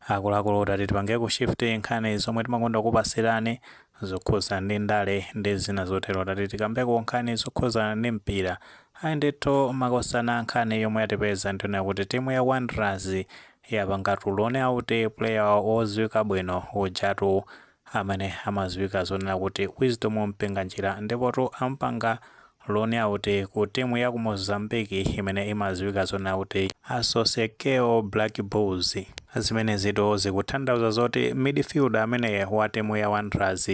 Akuluakulu, tati tipange ku shift nkhani zomwe timakonda kupasirani zokhuzana ndi ndale ndi zina zotero. Tati tikambeko nkhani zokhuzana ndi mpira. Ayi ndithu, makosana, nkhani yomwe yatipeza ndiona kuti timu ya Wanderers yapangatu loan out player wodziwika bwino ujatu amene amadziwika zonena kuti Wisdom Mpinganjira, ndipotu ampanga loan out ku timu ya ku Mozambique imene imadziwika zonena kuti Associação Black Bulls. Zimene zito zikutanthauza zoti midfielder amene wa timu ya Wanderers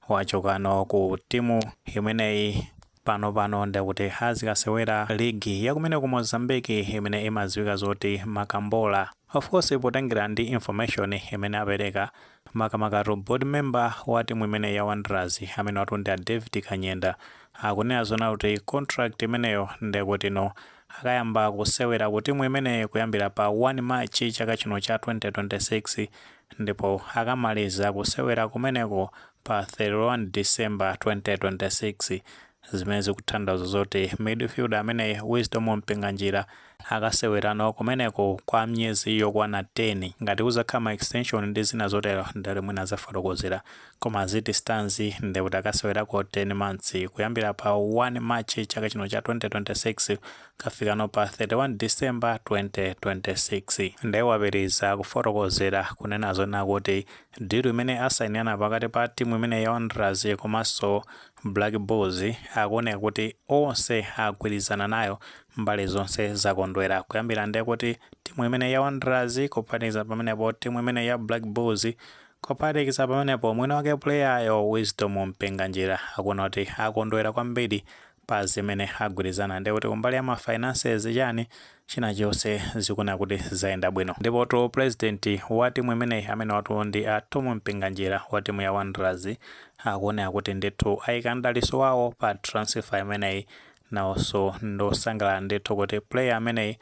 wachokano ku timu imeneyi. Pano ndikuti azikasewera ligi yakumene ku Mozambique imene imadziwika zoti Makambola. Of course, potengera ndi information imene apereka makamakatu board member wa timu imene ya Wanderers amene watu ndi a David Kanyenda, akunena zona kuti contract imeneyo ndikuti no akayamba kusewera ku timu imeneyi kuyambira pa 1 March chaka chino cha 2026, ndipo akamaliza kusewera kumeneko pa 31 December 2026, zimene zikutanthauza zoti midfielder ameneyi Wisdom Mpinganjira akasewerano kumeneko kwa miyezi yokwana 10. Ngati kuzakhala ma extension ndi zina zotero, ndali mwina azafotokozera, koma as it stands ndikuti akasewerako 10 months kuyambira pa 1 March chaka chino cha 2026 kafikano pa 31 December 2026. Ndiye wapitiriza kufotokozera kunena zona kuti deal imene asayinirana pakati pa timu imene ya Wanderers komanso Black Bulls akuoneka kuti onse agwirizana nayo, mbali zonse zakondwera, kuyambira ndiye kuti timu imene ya Wanderers, kuphatikiza pamenepo timu imene ya Black Bulls, kuphatikiza pamenepo mwini wake player Wisdom Mpinganjira, akuona kuti akondwera kwambiri pa zimene agwirizana. Ndiye kuti kumbali ya ma finances, chani, china chonse zikuona kuti zayenda bwino. Ndipotu president wa timu imeneyi amene watu ndi a Tom Mpinganjira wa timu ya Wanderers akuoneka kuti ndithu ayika mdaliso wawo pa transfer imeneyi. Nawonso ndosangalala ndithu kuti player ameneyi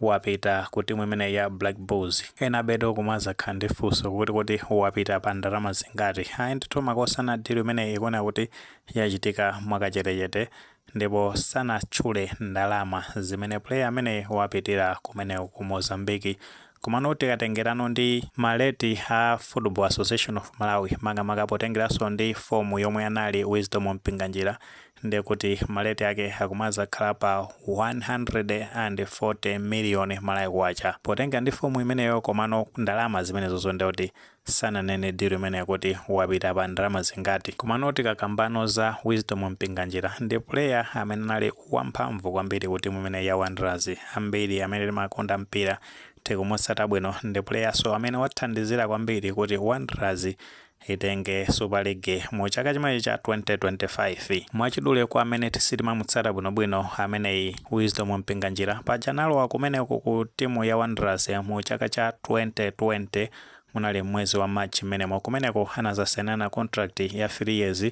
wapita ku timu imeneyi ya Black Bulls. Ena bedo kumazakhala ndi funso kuti wapita pa ndalama zingati? Ayi ndithu, makosana, deal imeneyi ikuoneka kuti yachitika mwakachetechete ndipo sanatchule ndalama zimene player ameneyi wapitira kumeneko ku Mozambique. Komano tikatengerano ndi ma rate a Football Association of Malawi, makamaka potengeranso ndi form yomwe anali Wisdom Mpinganjira, ndekuti ma rate ake akumazakhala pa 140 million Malawi kwacha potenga ndi form imeneyo. Komano ndalama zimenezozo ndekuti sananene deal imeneyo kuti wapita pa ndalama zingati. Komano tikakambano za Wisdom Mpinganjira, ndi player amene anali wamphamvu kwambiri ku timu imene ya Wanderers. Ambiri amene timakonda mpira tikumutsata bwino. Ndi player amene wathandizira kwambiri kuti Wanderers itenge Super League mu chaka chimenechi cha 2025. Mwachidule, kwa amene sitimamutsata bwinobwino ameneyi Wisdom Mpinganjira, paja analowa kumeneko ku timu ya Wanderers mu chaka cha 2020, munali mwezi wa March mmenemo. Kumeneko anazasainana contract ya 3 years.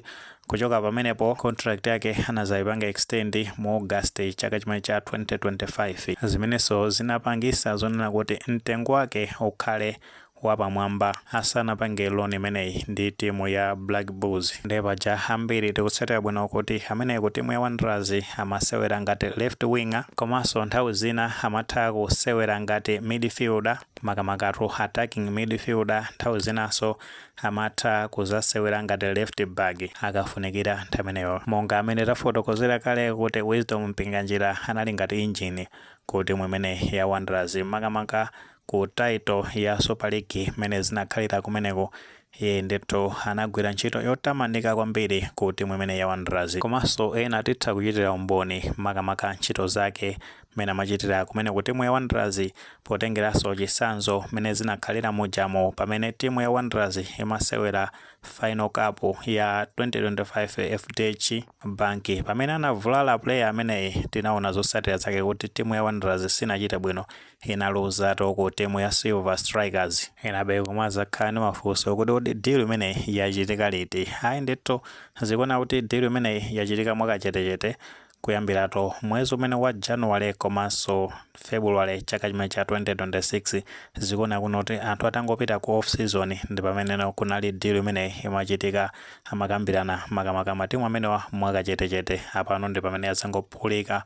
Kuchoka pamenepo contract yake anazayipanga extend mu August chaka chimene cha 2025, zimenenso zinapangisa zonena kuti mtengo wake ukhale wapamwamba asanapange loan imeneyi ndi timu ya Black Bulls. Ndiye paja ambiri tikutsatira bwino kuti ameneyi ku timu ya Wanderers amasewera ngati left winger, komanso nthawi zina amatha kusewera ngati midfielder, makamakatu attacking midfielder. Nthawi zinanso amatha kuzasewera ngati left back akafunikira nthawi imeneyo. Monga amene tafotokozera kale kuti Wisdom Mpinganjira anali ngati engine ku timu imene ya Wanderers, makamaka ku title ya Super League imene zinakhalira kumeneko. Iye ndithu anagwira ntchito yotamandika kwambiri ku timu imene ya Wanderers. Komanso ena titha kuchitira umboni makamaka ntchito zake mmene amachitira kumene ku timu ya Wanderers, potengeranso chitsanzo mmene zinakhalira mujamo pamene timu ya Wanderers imasewera final cup ya 2025 FDH Bank. Pamene anavulala player ameneyi, tinaona zotsatira zake kuti timu ya Wanderers sinachite bwino, inaluza ku timu ya Silver Strikers. Enabe kumazakhala ndi mafunso kuti deal imeneyi yachitika liti? Ayi ndithu, zikuona kuti deal imeneyi yachitika mwakachetechete kuyambiratu mwezi umene wa January komanso February chaka chimene cha 2026. Zikuona kuno kuti anthu atangopita ku off season ndi pameneno kunali deal imeneyi imachitika, amakambirana makamaka matimu amenewa mwakachetechete. Apano ndi pamene azangophulika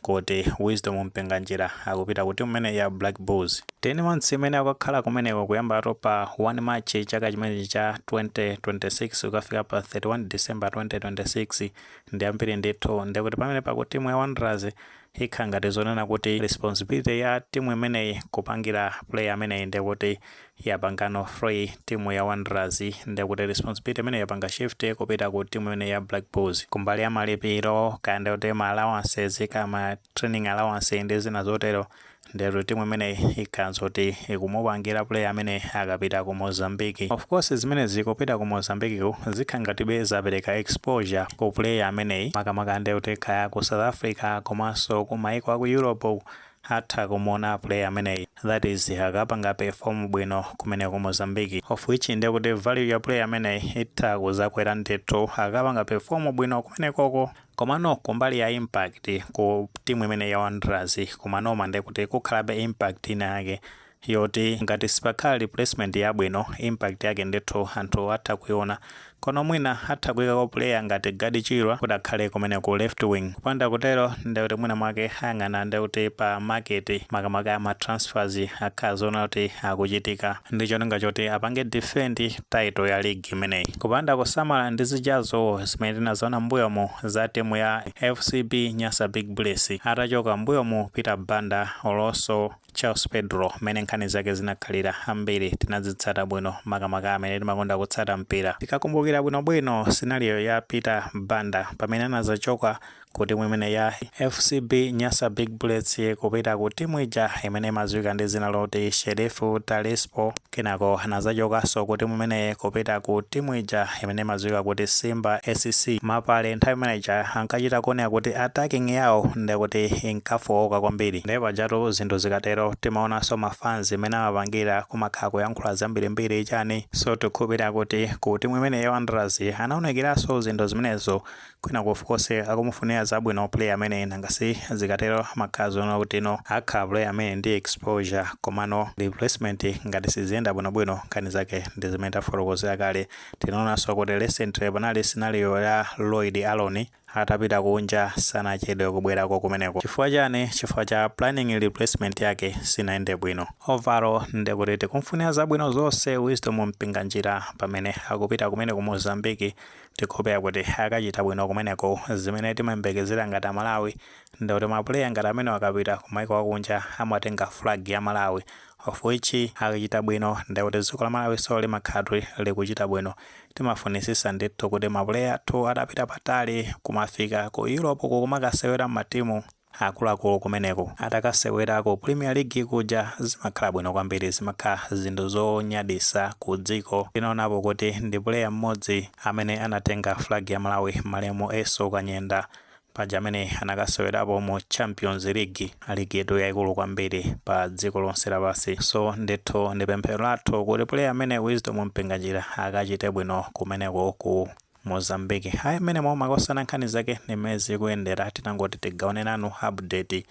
Kuti Wisdom Mpinganjira akupita ku timu imene ya Black Bulls 10 months imene akukhala kumeneko, kuyambatu pa 1 March chaka chimenechi cha 2026 kukafika pa 31 December 2026, ndi ambiri ndithu. Ndikuti pamene paku timu ya Wanderers ikhala ngati zonena kuti responsibility ya timu imeneyi kupangira player ameneyi, ndikuti yapangano free timu ya Wanderers, ndikuti responsibility imene yapanga shift kupita ku timu imene ya Black Bulls kumbali ya malipiro, kaya ndikuti ma allowances, kama training allowance ndi zina zotero. Ndero timu imeneyi ikhala kuti ikumupangira player amene akapita ku Mozambique. Of course, zimene zikupita ku Mozambique ku zikhala ngatibe zapereka exposure ku player ameneyi, makamaka ndekuti kaya ku South Africa komanso ku maiko aku Europe atha kumuona player ameneyi, that is, akapanga perform bwino kumene ku Mozambique, of which ndekuti value ya player ameneyi itha kuzakwera ndithu akapanga perform bwino kumenekoko. Komano kumbali ya impact ku timu imene ya Wanderers, kumanoma ndekuti kukhalabe impact ina yake yoti ngati sipakhala replacement yabwino, impact yake ndithu anthu atha kuiona. Kono mwina atha kuyikako player ngati Gadi Chirwa kuti akhale kumene ku left wing. Kupanda kutero, ndekuti mwina mwake ayang'ana ndekuti pa market, makamaka ama transfers akhala zoona kuti akuchitika ndi cholinga choti apange defend title ya league imeneyi. Kupanda kusamala, ndi zijazo zimene tinaziona mbuyomu za timu ya FCB Nyasa Big Bullets atachoka mbuyomu Peter Banda olonso Charles Pedro, mmene nkhani zake zinakhalira, ambiri tinazitsata bwino, makamaka amene timakonda kutsata mpira. Tikakumbukira bwinobwino scenario ya Peter Banda pamene anazachoka ku timu imene ya FCB Nyasa Big Bullets kupita ku timu ija imene imadziwika ndi dzina loti Sheriff Tiraspol, kenako anazachokanso ku timu imene kupita ku timu ija imene imadziwika kuti Simba SC. Mapale nthawi imene ija ankachita kuoneka kuti attacking yawo ndekuti inkafowoka kwambiri. Ndipo pajatu zinthu zikatero timaonanso ma fans imene amapangira, kumakhala kuyankhula zambirimbiri chani. So tikukhulupirira kuti ku timu imene ya Wanderers anaonekeranso zinthu zimenezo. Kwina, of course, akumufunira zabwino player amene nangasi zikatero amakhala zoona kuti no, akhala player amene ndi exposure. Komano replacement ngati siziyenda bwinobwino, nkhani zake ndi zimene tafotokozera kale. Tinaonanso kuti recently panali scenario ya Lloyd Aaron, atapita kunja sanachedwe kubwerako kumeneko. Chifukwa chani? Chifukwa cha planning replacement yake sinayende bwino. Overall, ndekuti tikumfunira zabwino zonse Wisdom Mpinganjira pamene akupita kumene ku Mozambique. Tikhulupirira kuti akachita bwino kumeneko. Zimene timayembekezera ngati Amalawi ndikuti ma player ngati amene akapita kumaiko akunja amatenga flag ya Malawi, of which akachita bwino ndikuti dziko la Malawi so limakhala likuchita bwino. Timafunisisa ndithu kuti ma player athu atapita patali, kumafika ku Europe, kumakasewera matimu akuluakulu kumeneko, atakasewera ku Premier League kuja, zimakhala bwino kwambiri, zimakhala zinthu zonyadisa ku dziko. Tinaonapo kuti ndi player mmodzi amene anatenga flag ya Malawi, malemu Eso Kanyenda paja, amene anakasewerapo mu Champions League, ligi yetu yayikulu kwambiri pa dziko lonse lapansi. So ndithu ndi pemphero lathu kuti player amene Wisdom Mpinganjira akachite bwino kumeneko ku Mozambique. Ayi, mmene momwe makosana nkhani zake nimene zikuyendera, tinangoti tigawane nanu update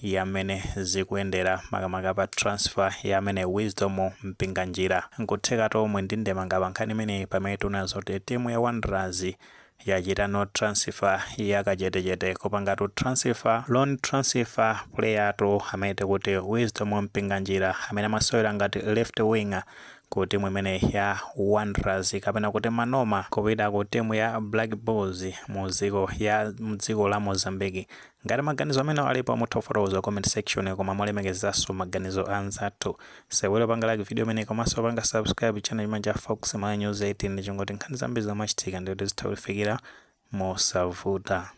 ya mmene zikuyendera, makamaka pa transfer ya amene Wisdom Mpinganjira. Nkutheka tomwe ndi ndemanga pa nkhani imeneyi, pamene tinazo kuti timu ya Wanderers yachita transfer yakachetechete, kupangatu transfer, loan transfer, player tu amene tikuti Wisdom Mpinganjira, amene amasewera ngati left winger ku timu imene ya Wanderers kapena kuti Manoma, kupita ku timu ya Black Bulls mu dziko la Mozambique. Ngati maganizo amene alipo, mutha kufotokoza comment section, koma mulemekezanso maganizo anzathu. Sewero panga like video imene komanso panga subscribe channel imene cha Fox Malawi News 18, chingoti nkhani zambiri zamachitika ndikuti zitha kufikira mosavuta.